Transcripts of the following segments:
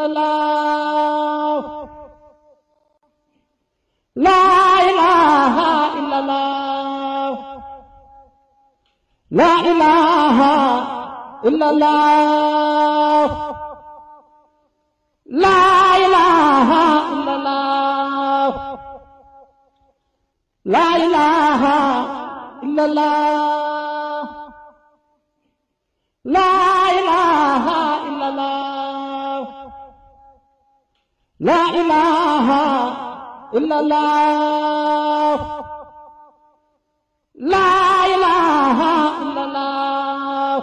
illallah la ilaha illallah la ilaha illallah la ilaha illallah la ilaha illallah la ilaha illallah la ilaha illallah la ilaha illallah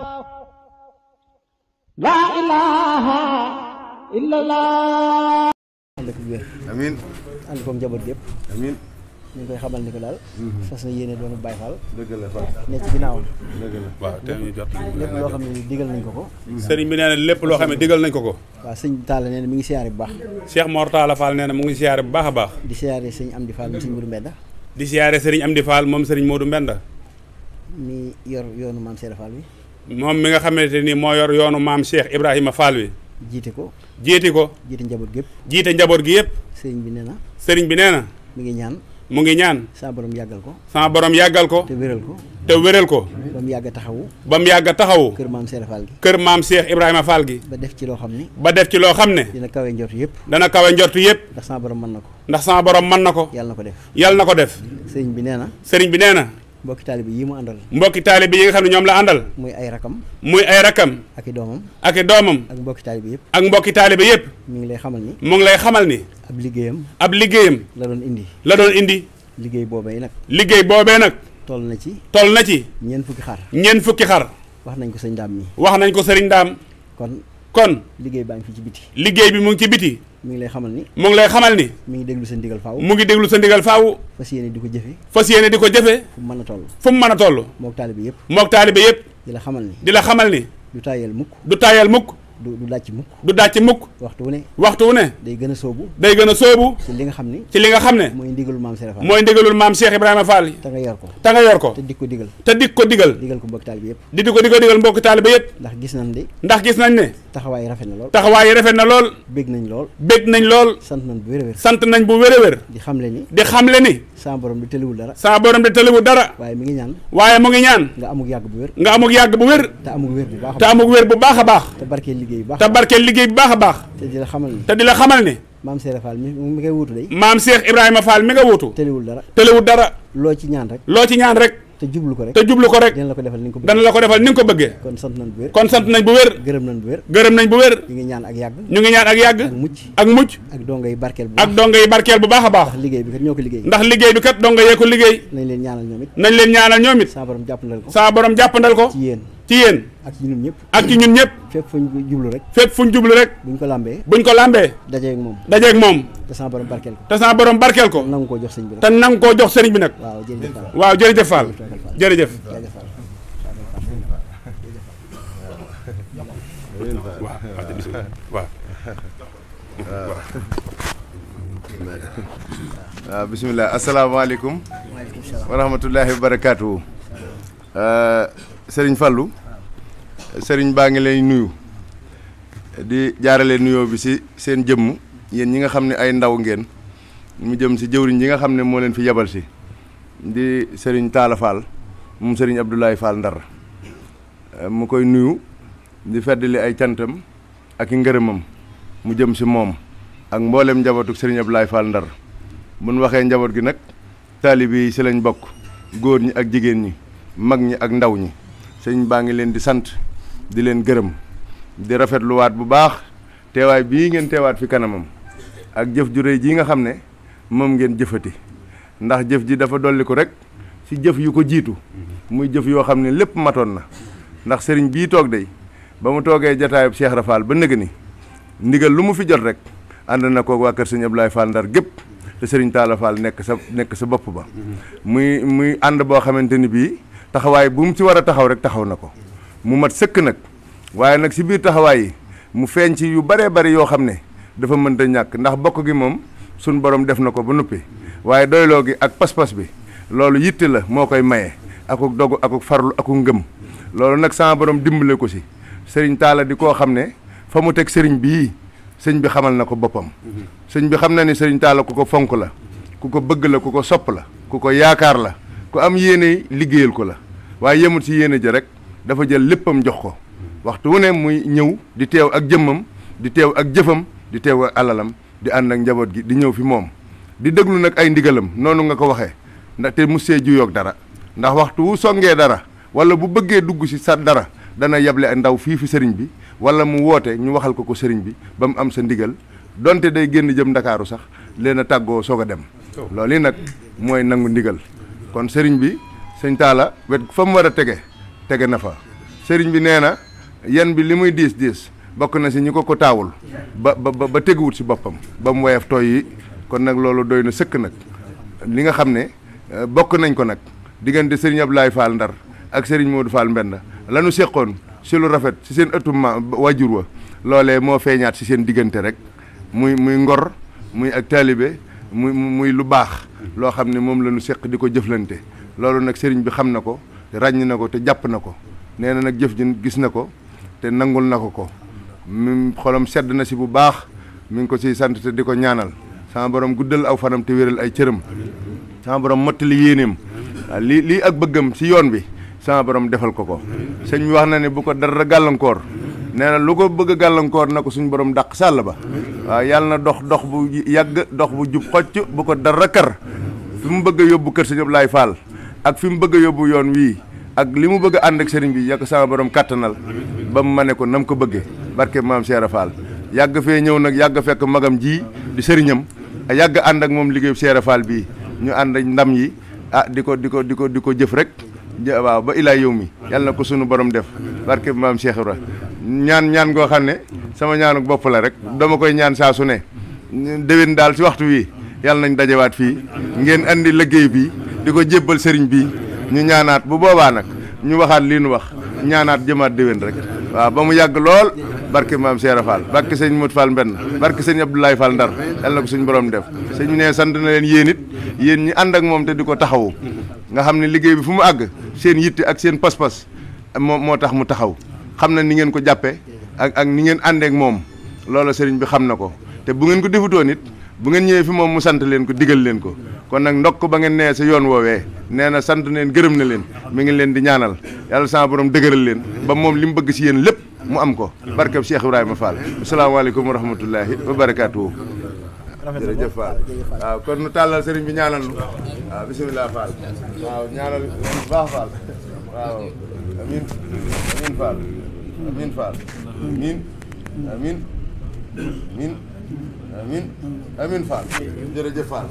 la ilaha illallah ànd ak wér amiin ànd koog njaboot gépp amiin ñu ngi koy xamal ni ko daal fas na yéene doonu Baay Faal dëgg la fa ne ci ginnaawam dëgg la waaw te ñu jot lépp loo xam ne digal nañ ko ko sëriñ bi nee na lépp loo xam ne digal nañ ko ko waaw sëñ Talla nee na mi ngi siyaare bu baax Cheikh Mor Talla Fall nee na mu ngi siyaare bu baax a baax di siyaare sëñ Amdi Fall mu sëñ Mourou Mbenda di siyaare sëriñ Amdi Fall moom sëriñ Modou Mbenda mi yor yoonu maam Seera Fall bi moom mi nga xamante ni moo yor yoonu maam Cheikh Ibrahima Fall wi jiite ko jiiti ko jiite njaboot gépp jiite njaboot gi yëpp sëriñ bi nee na sëriñ bi nee na mi ngi ñaan mu ngi ñaan sa borom yàggal ko sama borom yàggal ko te wéral ko te wéral ko ba mu yàgg a taxawu ba mu yàgg a taxawu kër maam Seera Fall gi kër maam Cheikh Ibrahima Fall gi ba def ci loo xam ni ba def ci loo xam ne dina kawe njort yëpp dana kawe njortu yëpp ndax sa borom mën na ko ndax sama borom mën na ko yàlla na ko def yàlla na ko def sëriñ bi nee na sëriñ bi nee na mbokki taalibe yi mu àndal mbokki taalibe yi nga xam ne ñoom la àndal muy ay rakam muy ay rakam ak i doomam ak i doomam ak mbokki taalibe yëpp ak mbokki taalibe yëpp mi ngi lay xamal ni mu ngi lay xamal ni ab liggéeyam ab liggéeyam la doon indi la doon indi liggéey boobee nag liggéey boobee nag toll na ci toll na ci ñeent fukki xar ñeent fukki xar wax nañ ko sëñ daam mi wax nañ ko sëriñ daam kon liggéey baa ngi fi ci biti liggéey bi mu ngi ci biti mi ngi lay xamal ni mu ngi lay xamal ni mi ngi déglu sa ndigal faaw mu ngi déglu sa ndigal faaw fas yéene di ko jëfe fas yéene di ko jëfe fu mu mën a toll fu mu mën a toll mook taalibe yëpp mook taalibe yëpp di la xamal ni di la xamal ni du tàyyeel mukk du tayal mukk du dàcc mukk du dàcc mukk waxtu wu ne waxtu wu ne day gën a soobu day gën a sóobu ci li nga xam ni ci li nga xam ne mooy ndigalul maam Seera Fall mooy ndigalul maam Cheikh Ibrahima Fall te nga yor ko te nga yor ko te dik ko digal te dik ko digal digal ko mbokki taalibe yëpp di ko digal mbokki taalibe yëpp ndax gis nañ de ndax gis nañ ne taxawaay yi rafet na lool taxawaay yi rafet na lool bég nañ lool bég nañ lool sant nañ bu wér a wér sant nañ bu wér a wér di xamle ni di xamle ni sa borom di tëliwul dara sa borom di tëliwul dara waaye mi ngi ñaan waaye mu ngi ñaan nga amuk yàgg bu wér nga amuk yàgg bu wér te amuk wér bu baax te amuk wér bu baax a baax te barkeel liggéey bu baax te barkeel liggéey bu baax a baax te di la xamal ni te di la xamal ni maam Seera Fall mi koy wuutu day maam Cheikh Ibrahima Fall mi nga wuutu tëliwul dara tëliwul dara loo ci ñaan rek loo ci ñaan rek te jublu ko rek te jublu ko rek dina la ko defal ni nga ko bëgg dana la ko defal ni nga ko bëggee kon sant nañ bu wér kon sant nañ bu wér gërëm nañ bu wér gërëm nañ bu wér ñu ngi ñaan ak yàgg ñu ngi ñaan ak yàgg ak mucc ak mucc ak donga yi barkeel bu ak baax donga yi barkeel bu baax a baax ndax liggéey bi kat ñoo ko liggéey ndax liggéey bi kat donga yee ko liggéey nañ leen ñaanal ñoom it nañ leen ñaanal ñoom it sa borom jàppandal ko saa borom jàppandal ko ci yéen ci yéen ak ci ñun ñëpp ak ci ñun ñëpp fépp fuñ jublu rek fépp fuñ jublu rek buñ ko làmbee buñ ko làmbee dajeeg moom dajeeg moom te sa borom barkeel ko te saa borom barkeel ko nangu koo jox sëñ bi te rek nang koo jox sëriñ bi nag waaw jërëjëf Fall waaw jërëjëf Fall jërëjëf jërëjëf Fall waaw waaw bisimilah asalaamaaleykum wa rahmatullahi wa barakaatu. Sëriñ Fallou sëriñ baa ngi lay nuyu di jaarale nuyoo bi si seen jëmm yéen ñi nga xam ne ay ndaw ngeen mu jëm si jëwriñ yi nga xam ne moo leen fi yabal si di sëriñ Talla Fall moom sëriñ Abdoulaye Fall Ndar mu koy nuyu di feddali ay cantam ak i ngërëmam mu jëm si moom ak mboolem njabootu sëriñ Abdoulaye Fall Ndar bu nu waxee njaboot gi nag taalibe yi si lañ bokk góor ñi ak jigéen ñi mag ñi ak ndaw ñi sëriñ baa ngi leen di sant di leen gërëm di rafetluwaat bu baax teewaay bii ngeen teewaat fi kanamam ak jëf ju réy jii nga xam ne moom ngeen jëfati ndax jëf ji dafa dolli ko rek si jëf yu ko jiitu muy jëf yoo xam ne lépp matoon na ndax sëriñ bii toog day ba mu toogee jataayub Cheikh Rafal ba nëgg ni ndigal lu mu fi jot rek ànd na ko waa kër sëriñ Abdoulaye Fall Ndar gépp te sëriñ Talla Fall nekk sa bopp ba muy ànd boo xamante ni bii taxawaay bu mu ci war a taxaw rek taxaw na ko mu mat sëkk nag waaye nag si biir taxawaay yi mu feeñ ci yu baree bari yoo xam ne dafa mënta ñàkk ndax bokk gi moom suñ borom def na ko ba noppi waaye doyloo gi ak pas-pas bi loolu yitte la moo koy maye akuk dogu akuk farlu akuk ngëm loolu nag sama borom dimbale ko si sëriñ Talla di koo xam ne fa mu teg sëriñ bii sëñ bi xamal na ko boppam sëñ bi xam na ni sëriñ Talla ku ko fonk la ku ko bëgg la ku ko sopp la ku ko yaakaar la ku am yéene liggéeyal ko la waaye yemut ci yéene ja rek dafa jël léppam jox ko waxtu wu ne muy ñëw di teew ak jëmmam di teew ak jëfam di teew ak alalam di ànd ak njaboot gi di ñëw fi moom di déglu nag ay ndigalam noonu nga ko waxee ndaxte musee juyoog dara ndax waxtu wu songee dara wala bu bëggee dugg ci sa dara dana yable ak ndaw fii fi sëriñ bi wala mu woote ñu waxal ko sëriñ bi ba mu am sa ndigal donte day génn jëm Ndakaaru sax leen a tàggoo soog a dem loolu yi nag mooy nangu ndigal kon sëriñ bi sëñ Talla wet fa mu war a tege na fa sëriñ bi nee na yan bi li muy diis bokk na si ñi ko taawul ba teguwut si boppam ba mu woyof tooy yi kon nag loolu doy na sëkk nag li nga xam ne bokk nañ ko nag diggante sëriñ Abdoulaye Fall Ndar ak sëriñ Modou Fall Mbenda lanu seqoon si lu rafet si seen ëttu wajur wa loolee moo feeñaat si seen diggante rek muy ngor muy ak taalibe muy lu baax loo xam ne moom la ñu seq di ko jëflante loolu nag sëriñ bi xam na ko te ràññ na ko te jàpp na ko nee na nag jëf ji gis na ko te nangul na ko mi xolam sedd na si bu baax mi ngi ko siy sant te di ko ñaanal sama borom guddal aw fanam te wéral ay cëram sama borom mottali yéeneem waaw lii ak bëggam si yoon bi sama borom defal ko sëñ bi wax na ne bu ko dara gàllankoor nee na lu ko bëgg a gàllankoor na ko suñ borom dàq sàll ba waaw yàlla na dox bu yàgg dox bu jub xocc bu ko dara kar fi mu bëgg a yóbbu kër sëñ Abdoulaye Fall ak fi mu bëgg a yóbbu yoon wii ak li mu bëgg a ànd ak sëriñ bi yàgg sama borom kàttanal ba mu mane ko nam ko bëggee barke maam Cheikh Fall yàgg fee ñëw nag yàgg fekk magam ji di sëriñam yàgg ànd ak moom liggéeyu Cheikh Fall bii ñu ànd ndam yi di ko jëf rek waaw ba ilaa yow mi yàlla na ko sunu borom def barke maam Cheikh Ibra ñaan goo xam ne sama ñaanu bopp la rek dama koy ñaan saa su ne déwén daal ci waxtu wi yàlla nañ dajewaat fii ngeen andi liggéey bi di ko jébbal sëriñ bi ñu ñaanaat bu boobaa nag ñu waxaat lii nu wax ñaanaat jëmaat déwén rek waaw ba mu yàgg lool barke maam Cheikh Fall barke sëñ Modou Fall Mbenn barke sëñ Abdoulaye Fall Ndar yàlla na ko suñu borom def sëñ ne sant na leen yéen it yéen ñi ànd ak moom te di ko taxawu nga xam ne liggéey bi fu mu àgg seen yitte ak seen pas-pas moo tax mu taxaw xam na ni ngeen ko jàppe ak ni ngeen àndeek moom loola sëriñ bi xam na ko te bu ngeen ko defutoon it bu ngeen ñëwee fi moom mu sant leen ko digal leen ko kon nag ndokk ba ngeen nee sa yoon woowee nee na sant neen gërëm na leen mi ngi leen di ñaanal yàlla sama borom dëgëral leen ba moom li mu bëgg si yéen lépp mu am ko barkeb Cheikh Ibrahima Fall asalaamaaleykum wa rahmatullahi wa barakaatuhu jërëjëf Fall waaw kon nu tàllal sëriñ bi ñaanal nu waaw bisimilah Fall waaw ñaanal leen bu baax Fall waaw amin Fall amin Fall amin Fall jërëjëf Fall